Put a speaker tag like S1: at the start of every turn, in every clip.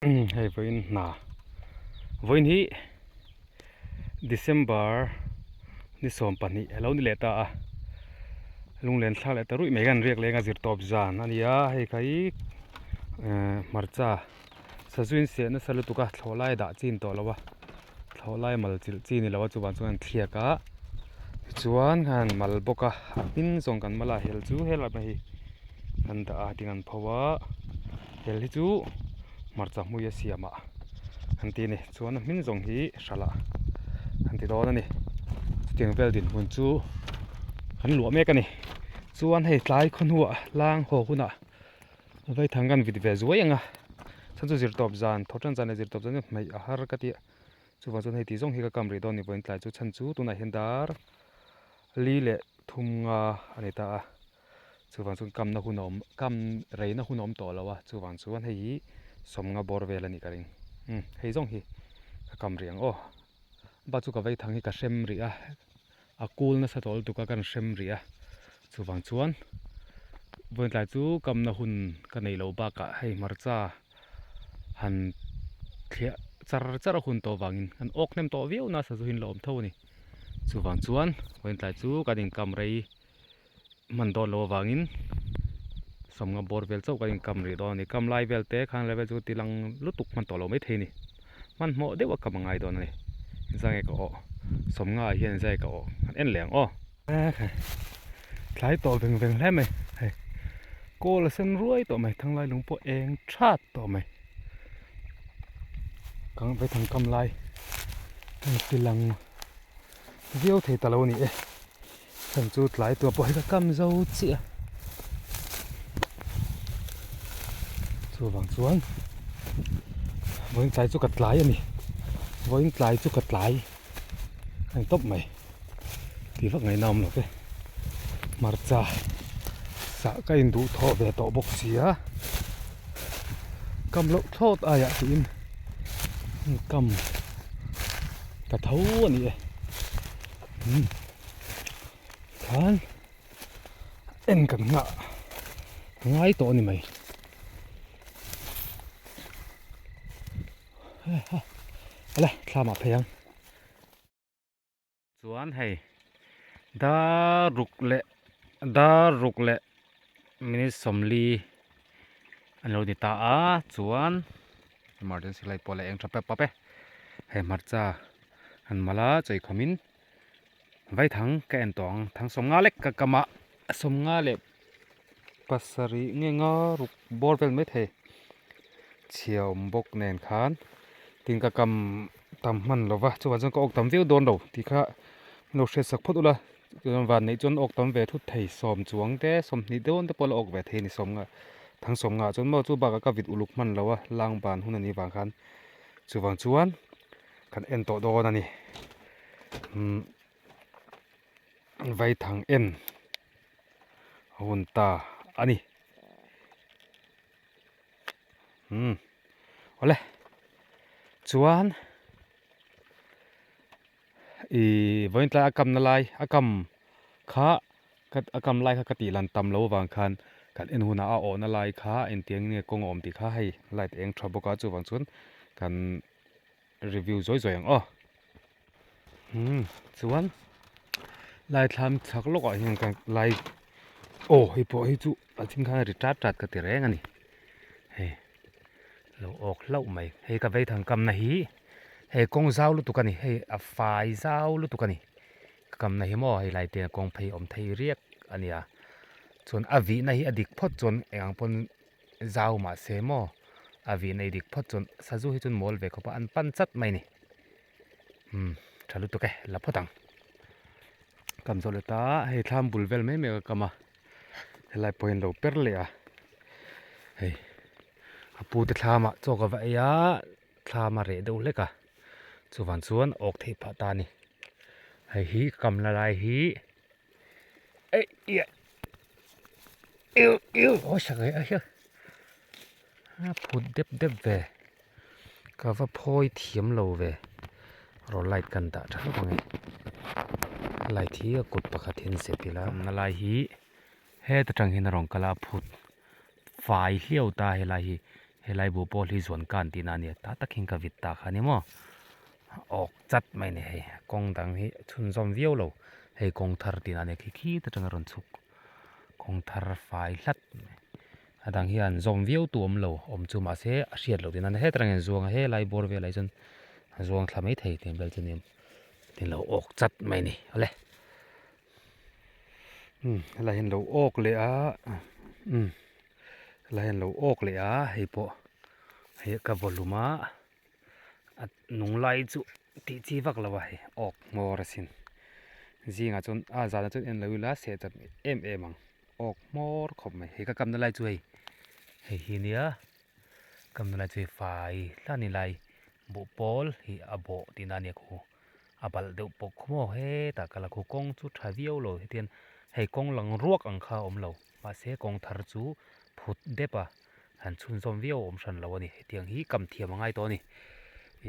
S1: Hei vawiin hna vawiin hi December ni 12 a lo ni leh ta a lunglen thlak leh ta ruih mai kan riak leng a zirtawp zan a ni a hei kha hi ehh hmarcha sazu in seh nasa lutuk a thlawh lai dah chin tawh lo a thlawh lai mal chilh chi ni lo a chuvang chuan an thliak a tichuan khan mal bawk a a hming zawng kan mal a hel chu helai hmai hi an dah a hetiang an pho a. Hel hi chu hmarcha hmui a siam ah an ti a ni chuan a hming zawng hi hralh ah an ti dawn a ni chutiang vel dinhmun chu kan luah mek a ni chuan hei tlai khaw hnuah lang haw hunah vaithang kan vit ve zuai ang a chhan chu zirtawp zan thaw tan zan leh zirtawp zan chu hmeih a har ka ti a chuvang chuan hei tih zawng hi ka kam rih dawn a ni vawiin tlai chu chhan chu tunah hian dar li leh thum nga a ni ta a. Chuvang chuan kamna hun a awm kam reina hun a awm tawh lo a chuvang chuan hei hi sawmnga bawr vel a nih ka ring umm hei zawng hi ka kam rih ang aw bak chu ka vei thang hi ka hrem rih a a kul nasa tawh lutuk a kan hrem rih a chuvang chuan vawiin tlai chu kamna hun ka neih loh bakah hei hmarcha han thliah char char a hun tawh vangin kan awk hnem tawh viau nasa chu hin la awm tho a ni chuvang chuan vawiin tlai chu kan inkam rei. Hman dawn loh avangin sawmnga bawr vel chauh kan inkam rih dawn a ni. Kam lai vel te khan level chu ti lang lutuk hman tawh lo maithei a ni. Hmanhmawh deuh a kam a ngai dawn a ni. Zange ka awh sawmnga ah hian zai ka awh kan en leh ang aw. Tlai tawh veng veng hle mai hei kawl a sen ruai tawh mai thanglai lung pawh eng that tawh mai kang vaithang kam lai hei ti lang viau thei ta lo a ni e. Heng chu tlai tur pawh hi ka kam zo chiah a chuvang chuan vawiin tlai chu ka tlai a ni vawiin tlai chu ka tlai a ni tawp mai tih vak ngaihna awm lo ve hmarcha sah ka induh thawh ve tawh bawk si a kam loh thlawt aiah tiin kam ta tho a ni e. Khan en kan nghah ngai tawh a ni mai ala thlam ah phei ang chuan hei dar ruk leh dar ruk leh minute sawmli an lo ni ta a chuan emergency light pawh la eng tha pep pap e hei hmarcha an mal a chawi khawm in. Vaithang ka en tawh ang thang sawmnga lek ka kam a sawmnga leh pasarih nge nga ruk bawr vel mai thei chhia awm bawk nen khan tin ka kam tam hman lo va chuvang chuan ka awk tam viau dawn lo tih kha min lo hriat sak phawt ula chuan van neih chuan awk tam ve thut thei sawm chuang te sawmhnih dawn te pawh la awk ve thei a ni sawmnga thang sawmnga ah chuan maw chu bakah ka vit uluk hman lo a lang ban hun a nih vang khan chuvang chuan. Kan en tawh dawn a ni umm vaithang en a hun ta a ni umm awle chuan ihh vawiin tlai a kamna lai a kam kha a kam lai kha ka tih lan tam loh avang khan kan en hunah a awhna lai kha engtiang nge kawng a awm tih kha hei light eng tha bawk a chuvang chuan kan. Review zawi zawi ang aw. Hmm chuan lai thlam chhak lawk ah hian kan lai aw hei pawh hi chu a thing khan a ri tat tat ka ti reng a ni hei lo awk hlauh mai hei ka vei thang kamna hi hei kawng zau lutuk a ni hei a fai zau lutuk a ni ka kamna hi maw hei lai te kawng phei awm thei riak a nia chuan a vihna hi a dik phawt chuan eng ang pawn Zau mahse maw a vih nei dik phawt chuan sazu hi chuan mawl ve khawp a an pan chat mai ni umm tha lutuk e la phawt ang kam zawh leh ta hei thlam bul vel mai mai ka kam a helai pawh hian lo per leh a hei a pu te thlam ah chaw ka va ei a thlam a reh deuh hlek a chuvang chuan awk theih phah ta a ni hei hi kam la lai hi eh ia iu iu aw sak a hian a phut dep dep ve ka va phawi thiam lo ve raw light kan dah tha hlawk ang e light hi a kut pakhat hian zep ila na lai hi heta tang hian a rawn kal a phut fai hliau ta helai hi. Helai buh pawl hi zuan kan tihna a nia tah tak hian ka vit ta kha a ni maw awk chat mai a ni hei kawng dang hi chhunzawm viau lo hei kawng thar tihna a nia khi khi te atanga rawn chhuk kawng thar fai hlat mai a dang hian zawm viau tu awm lo awm chu mahse a hriat loh tihna a nia hetah hian zuang a helai bawr velah hi chuan a zuang thla maithei tih vel chu a ni tin lo awk chat mai a ni awle. Umm helai hian lo awk leh a umm helai hian lo awk leh a hei pawh hei ka volume a a nung lai chu tih chi vak lo a hei awk hmawr asin zingah chuan a zanah chuan en lo ila seh chak em em ang awk hmawr khawp mai hei ka kamna lai chu hei hei hi nia kamna lai chu hei fai hlan ilai buh pawl hi a bawh tihna a nia khu. A balh deuh pawh khaw maw hetah ka la khu kawng chu tha viau lo hetiang hei kawng lang ruak ang kha a awm lo mahse kawng thar chu phut dep a han chhunzawm viau a awm hran lo a ni hetiang hi kam thiam a ngai tawh a ni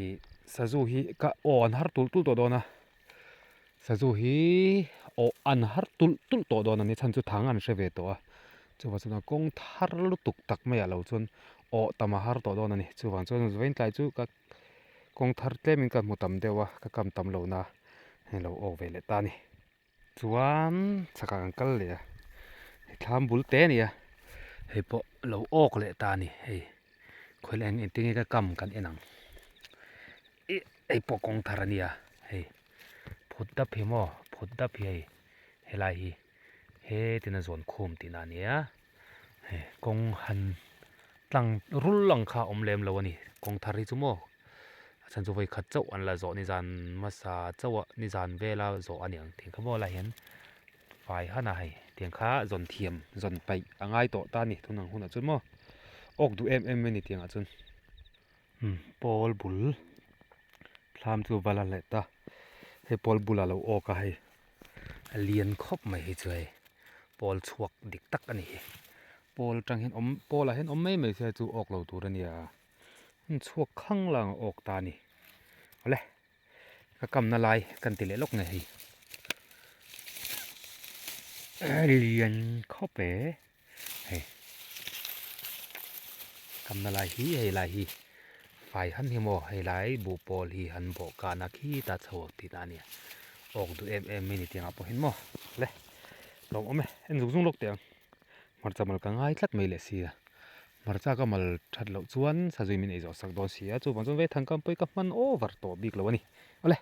S1: ih sazu hi ka aw an har tulh tulh tawh dawn a sazu hi aw an har tulh tulh tawh dawn a ni chhan chu thang an hre ve tawh a chuvang chuan a kawng thar lutuk tak maiah lo chuan aw tam a har tawh dawn a ni chuvang chuan vawiin tlai chu ka. Kawng thar tlemin ka hmu tam deuh a, ka kam tam lo na hei lo awk ve leh ta a ni. Chuan chhakah kan kal leh a, hei thlam bul te a ni a, hei pawh lo awk leh ta a ni hei khawi eng engtin nge ka kam kan en ang ih hei pawh kawng thar a nia hei phut dap hi maw phut dap hi hei helai hi hetin a zawn khum tihna a nia hei kawng han tlang rul ang kha a awm lem lo a ni kawng thar hi chu maw a chhan chu vawi khat chauh an la zawh nizan hmasa chauh a nizan vela zawh a ni ang tih kha maw lai hian fai han a hei tiang kha zawn thiam zawn paih a ngai tawh ta a ni tun ang hunah chuan maw awk duh em em mai a ni tiangah chuan umm pawl bul thlam chu va la leh ta hei pawl bulah lo awk a hei. A lian khawp mai hi chu hei pawl chhuak dik tak a ni hi pawl atang hian awm pawl ah hian awm mai mai se chu awk lo tur a nia an chhuak khang lang a awk ta a ni awle ka kamna lai kan ti leh lawk nge hei a lian khawp e hei kamna lai hi hei lai hi fai han hi maw hei lai buh pawl hi han bawh kahna khita chho tihna a nia awk duh em em mai ni tiangah pawh hian maw le lawm awm e en zung zung lawk teh ang hmarcha mal ka ngai tlat mai leh si a hmarcha ka mal that loh chuan sazui min ei zawh sak dawn si a chuvang chuan vethang kam pawh hi ka hman over tawh bik lo a ni awle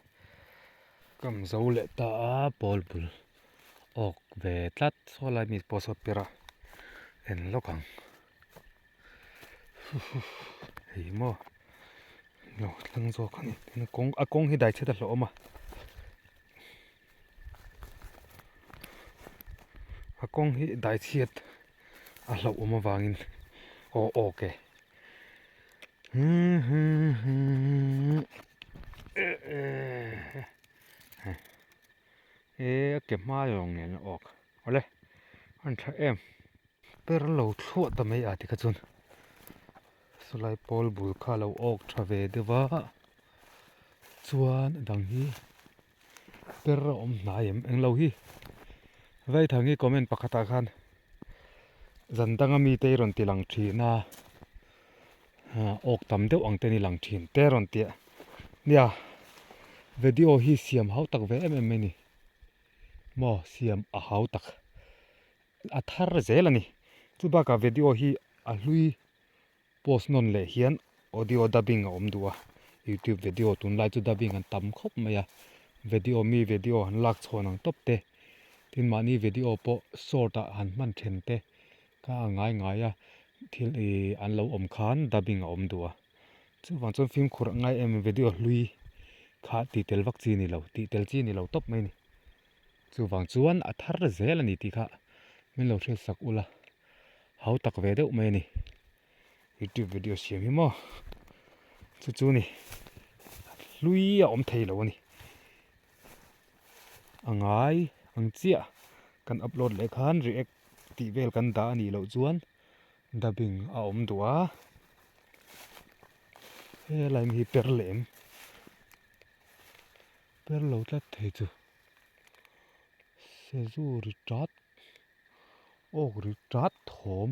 S1: kam zo leh ta a pawl bul. Awk ve tlat saw lai mi pawh saw pir a en lawk ang hei maw lo thleng zawk a ni tin kawng a kawng hi dai chhet a hlauh awm a a kawng hi dai chhiat a hlauh awm avangin aw awk e He a ke hma zawng nen a awk awle an tha em per lo thluah ta mai a tikha chuan sawlai pawl bul kha a lo awk tha ve deuh a chuan a dang hi per a awm hnai em englo hi vaithang hi comment pakhatah khan zan danga mite hi rawn ti lang thin a awk tam deuh ang te ni lang thin te rawn tih nia video hi siam hau tak ve em em mai ni maw siam a hau tak a thar zel a ni chu bakah video hi a hlui post nawn leh hian audio dubbing a awm duh a youtube video tunlai chu dubbing an tam khawp mai a video mi video han lak chhawn ang tawp te tin mahni video pawh short ah han hman then te Ka a ngai ngai a, thil ih an lo awm khan dubbing a awm duh a, chuvang chuan fimkhur a ngai em video hlui kha tih tel vak chi a ni lo, tih tel chi a ni lo tawp mai a ni. Chuvang chuan a thar zel a ni tih kha min lo hriat sak ula, hau tak ve deuh mai a ni. Youtube video siam hi maw chu chu ni hlui a awm thei lo a ni. A ngai ang chiah kan upload leh khan react tih vel kan dah a nih loh chuan dubbing a awm duh a helai hi per leh em per lo tlat thei chu sazu ri tat awk ri tat thawm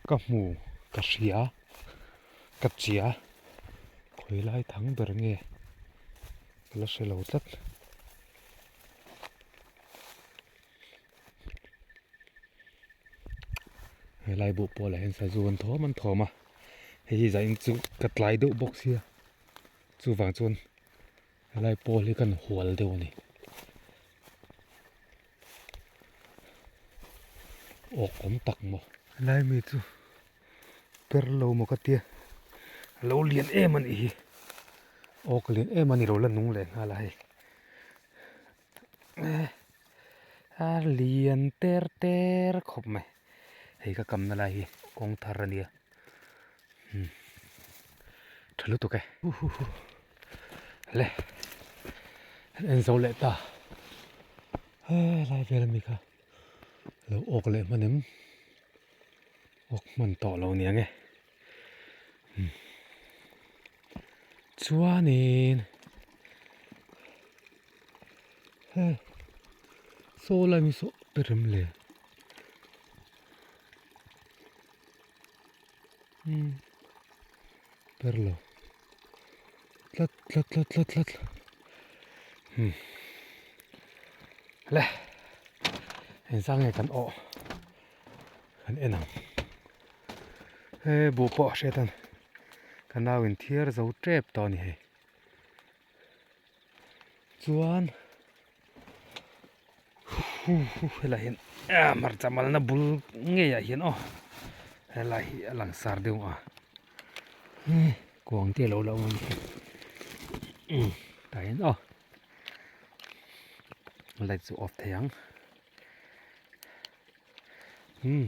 S1: ka hmu ka hria. Ka chia khawi lai thang ber nge ka la hre lo tlat. Helai buh pawlah hian sazu an thawm an thawm a hei hi zah in chu ka tlai deuh bawk sia chuvang chuan helai pawl hi kan hual deuh a ni. Awk awm tak maw. Helai mi chu per lo maw ka tia a lo lian em a nih hi awk lian em a ni lo la nung leh nghal a hei a lian ter ter khawp mai hei ka kamna lai hi kawng thar a nia tha lutuk e le en zo leh ta helai vel ami kha lo awk leh hman em. Awk hman tawh lo nia nge chuanin hei saw lai mi saw pe rem le umm per lo tlat tlat tlat tlat tlat umm le engzah nge kan awh. Kan en ang he buh pawh a hriat a ni ka nau in thiar zo tep tawh a ni hei chuan helai hian hmarcha malna bul ngei ah hian aw helai hi a langsar deuh a kuang te alo la awm a ni tah hian aw light chu off thei ang. Umm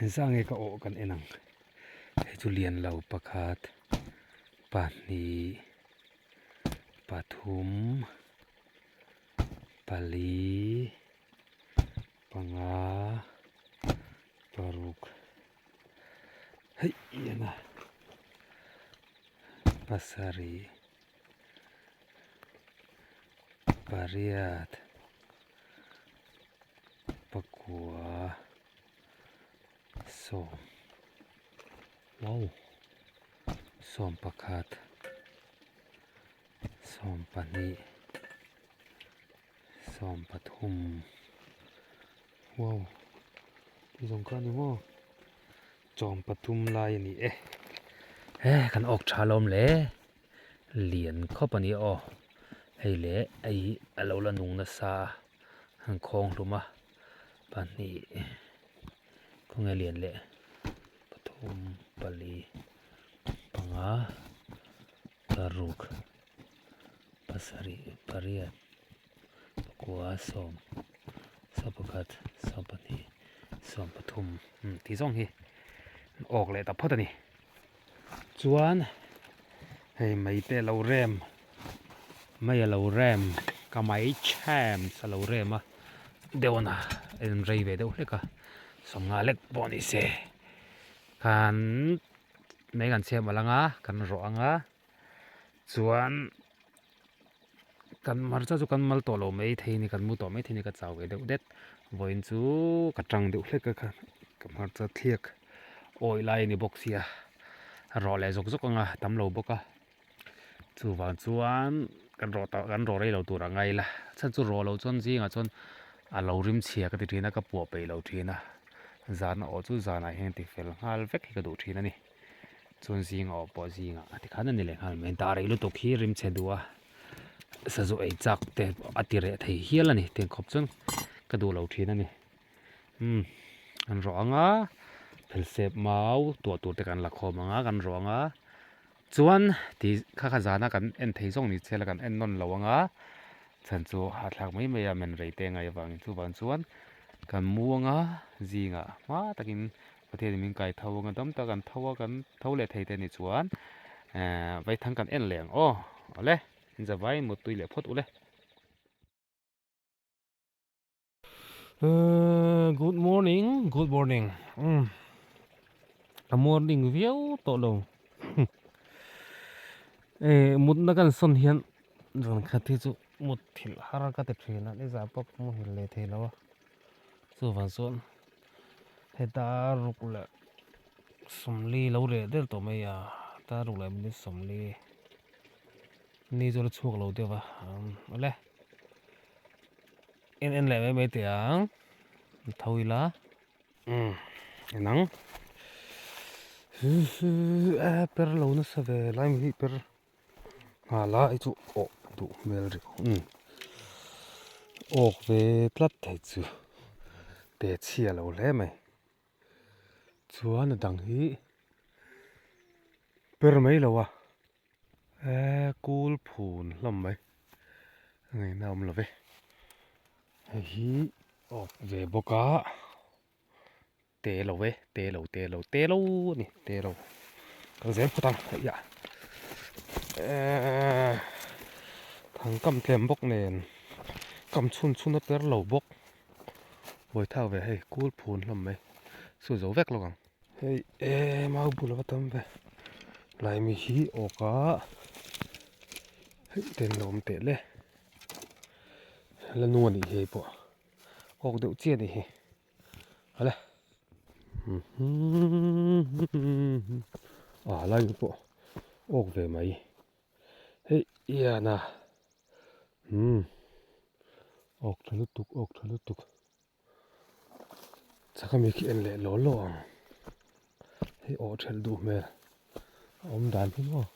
S1: engzah nge ka awh kan en ang hei chu lian lo pakhat pahnih pathum pali panga paruk hei eng a pasarih pariat. Pakua sawm wow sawm pakhat sawm pahnih sawm pathum wow ti zawng kha a ni maw chawm pathum lai a ni e he kan awk tha lawm le lian khawp a ni aw hei leh hei hi a lo la nung nasa a. an khawng hlum a pahnih khawnge lian leh pathum pali panga paruk pasarih pariat pakua sawm sawm pakhat sawm pahnih sawm pathum tih zawng hi an awk leh ta phawt a ni chuan hei mai te a lo rem mai a lo rem ka mai chhem a lo rem a deuh a na a in rei ve deuh hlek a sawmnga lek pawh ni se khan mai kan chhiat malh anga kan rawh anga chuan kan hmarcha chu kan mal tawh lo mai thei a ni kan mu tawh mai thei a ni ka chau ve deuh det vawiin chu ka tang deuh hlek a kha ka hmarcha thliak awih lai a ni bawk sia a rawh leh zawk zawk ang a tam lo bawk a chuvang chuan kan rawh tawh kan rawh rei lo tur a ngai la chhan chu rawh lo chuan zingah chuan a lo rim chhia ka ti thin a ka puah peih lo thin a zan a awh chu zanah hian ti fel nghal vek hi ka duh thin a ni. Chuan zing a awh pawh zingah a tikhan a ni leh nghal mai dah rei lutuk hi rim chhe duh a sazu ei chak te a ti reh thei hial a ni tiang khawp chuan ka duh lo thin a ni umm an rawh ang a phelsep mau tuah tur te kan la khawm ang a kan rawh ang a chuan ti kha kha zana kan en thei zawng ni chela kan en nawn lo ang a chhan chu hahthlak mai mai a men rei te ngai avangin chuvang chuan kan mu ang a zingah hma takin. Pathianin min kai tho anga dam tak an tho a kan tho leh thei te ni chuan ehh vaithang kan en leh ang aw awle in za vai mutui leh phawt ule. Ehh good morning good morning umm a morning viau tawh lo ehh mutna kan sawn hian zan khat hi chu mut thilh har ka ti thin a nizan pawh ka muhil leh thei lo a chuvang chuan. Heta ruk leh sawmli lo reh der tawh mai a dar ruk leh minute 40 ni chu a la chhuak lo deuh a awle en en leh mai mai teh ang tho ila umm enang a per lo nasa ve lai mi hi per nghal a hei chu awh duh hmel rih umm awk ve tlat thei chu te chhia lo hle mai. Chuan a dang hi per mai lo a eee kul phun hlawm mai a ngaihna awm lo ve hei hi awk ve bawk a te lo e te lo te lo te lo a ni te lo kal zel phawt ang hei ah eee thangkam tlem bawk nen kam chhun chhun a per lo bawk. Buai thak ve hei kul phun hlawm mai su zo vek lawk ang. Hei e mau bul a va tam ve lai mi hi awk a hei ten lo awm teh le la nu a nih hi hei pawh awk deuh chiah a nih hi awle ah lai mi pawh awk ve mai hei ian a umm. Awk tha lutuk awk tha lutuk chak ami khi en leh law law ang hei awh thelh duh hmel a awm dan hi maw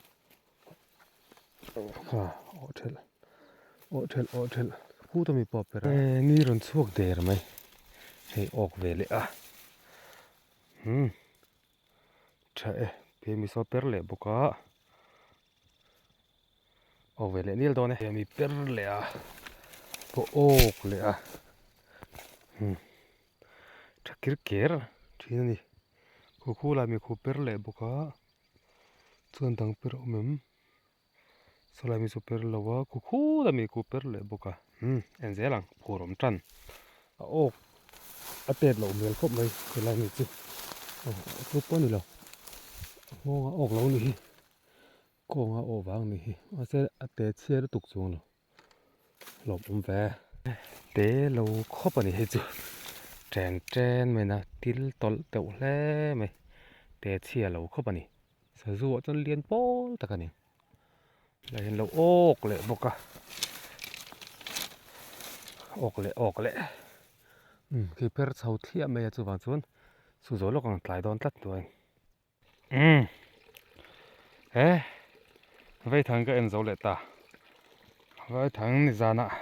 S1: kha awh thelh awh thelh awh thelh phut ami pawh a per a ni rawn chhuak der mai hei awk ve leh a umm tha e mi saw per leh bawk a. Aw ve leh nil dawn e. Mi per leh a pawh awk leh a umm tha kir ker thin a ni khu khu lai mi khu per leh bawk a chuan dang per a awm em sawlai mi chu per lo a khu khu lai mi khu per leh bawk a umm en zel ang phur awm tan a awk a tet loh hmel khawp mai helai mi chu aw chu pawh a ni lo a nghawng a awk lo a ni hi. Kawnga aw vang ni hi mahse a te chhiar lutuk chuang lo hlawp awm ve. Te lo khawp a ni hei chu chen chen mai na til tawlh teuh hle mai te chhia lo khawp a ni sazu ah chuan lian pawl tak a ni a hian lo awk leh bawk a awk leh awk leh umm khi pher chho thliah mai a chuvang chuan chu zawh lawk ang tlai dawn tlat duai. Umm he vaithang ka en zo leh ta vaithang ni zanah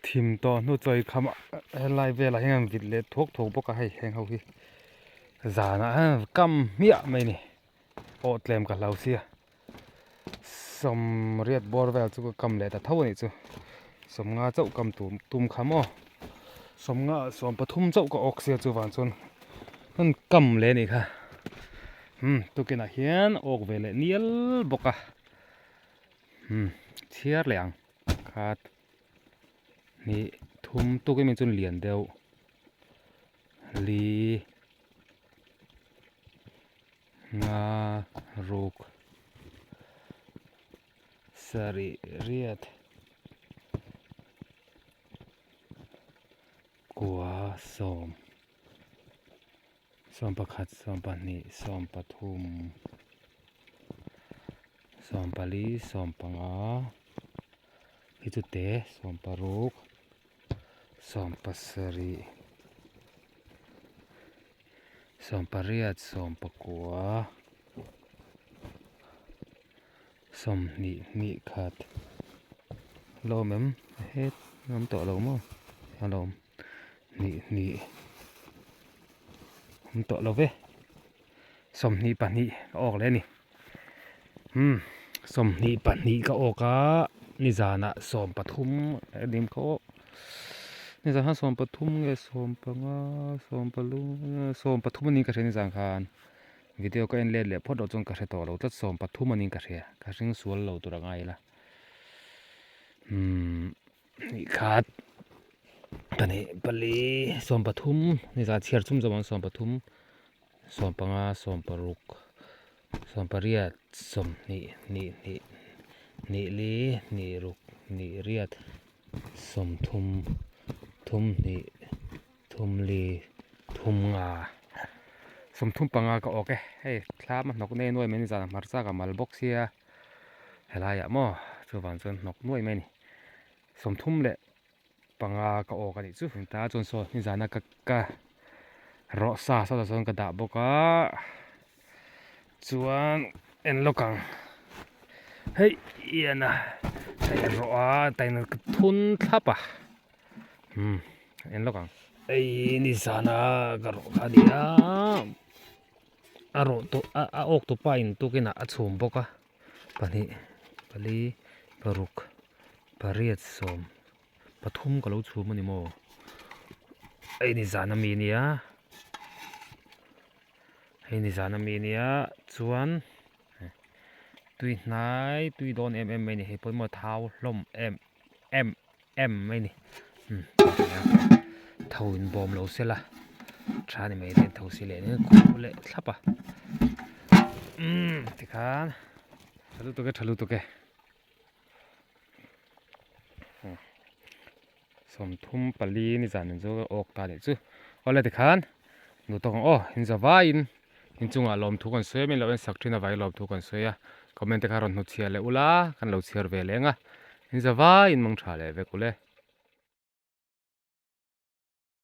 S1: thim tawh hnu chawi kham ah helai velah hian an vit leh thuak thuak bawk a hei heng ho hi zanah hian kam hmiah mai a ni awh tlem ka hlau sia sawmriat bawr vel chu ka kam leh ta tho a nih chu sawmnga chauh kam tur tum kha maw sawmnga 13 chauh ka awk sia chuvang chuan an kam leh a nih kha umm tukinah hian awk ve leh nial bawk a umm chhiar leh ang khat hnih thum tukin mi chuan lian deuh li. Nga ruk sarih riat kua sawm 11 12 13 14 15 hi chu te 16 17 Sawmpariat, sawmpakua, 20 hnih khat lawm em het awm tawh lo maw a lawm hnih hnih awm tawh lo ve 22 ka awk leh a ni umm 22 ka awk a nizanah 13 a dim kha aw. Nizan khan 13 nge 15 15 13 a niin ka hria nizan khan video ka en let leh phawt loh chuan ka hre tawh lo tlat 13 a niin ka hria ka hring sual lo tur a ngai ila umm hnih khat pahnih pali 13 nizan chhiar chhum zawm ang 13 15 16 80 20 hnih hnih hnih li hnih ruk hnih riat 30 thum hnih thum li thum nga. 35 ka awk e hei thlam a hnawk nei nuai mai ni zan a hmarcha ka mal bawk sia helaiah maw chuvang chuan hnawk nuai mai a ni 35 ka awk a nih chu ta chuan saw nizana ka ka rawh sa sawtah chuan ka dah bawk a chuan en lawk ang hei ian a hei a rawh a taina ka thun thlap a. Umm en lawk ang. Hei nizana ka rawh kha a ni a a rawh tawh a a awk tawh pa in tukin ah a chhum bawk a pahnih pali paruk pariat sawm pathum ka lo chhum a ni maw hei nizana mi a nia hei nizana mi a nia chuan. Tui hnai tui dawn em em mai a ni hei pawimawh thau hlawm em em em mai a ni umm tho in bawm lo se la tha ni mai dawn tho si leh nen khuh leh thlap a umm tikhan tha lutuk e tha lutuk e. 34 ni zan in chu awk ta leh chu awle tikhan duh tawk ang aw in za vaiin inchungah lawmthu kan sawi a min lo en sak thin avangin lawmthu kan sawi a comment te kha rawn hnu chhiar leh ula kan lo chhiar ve leh ang a in za vaiin mangtha leh vek ule.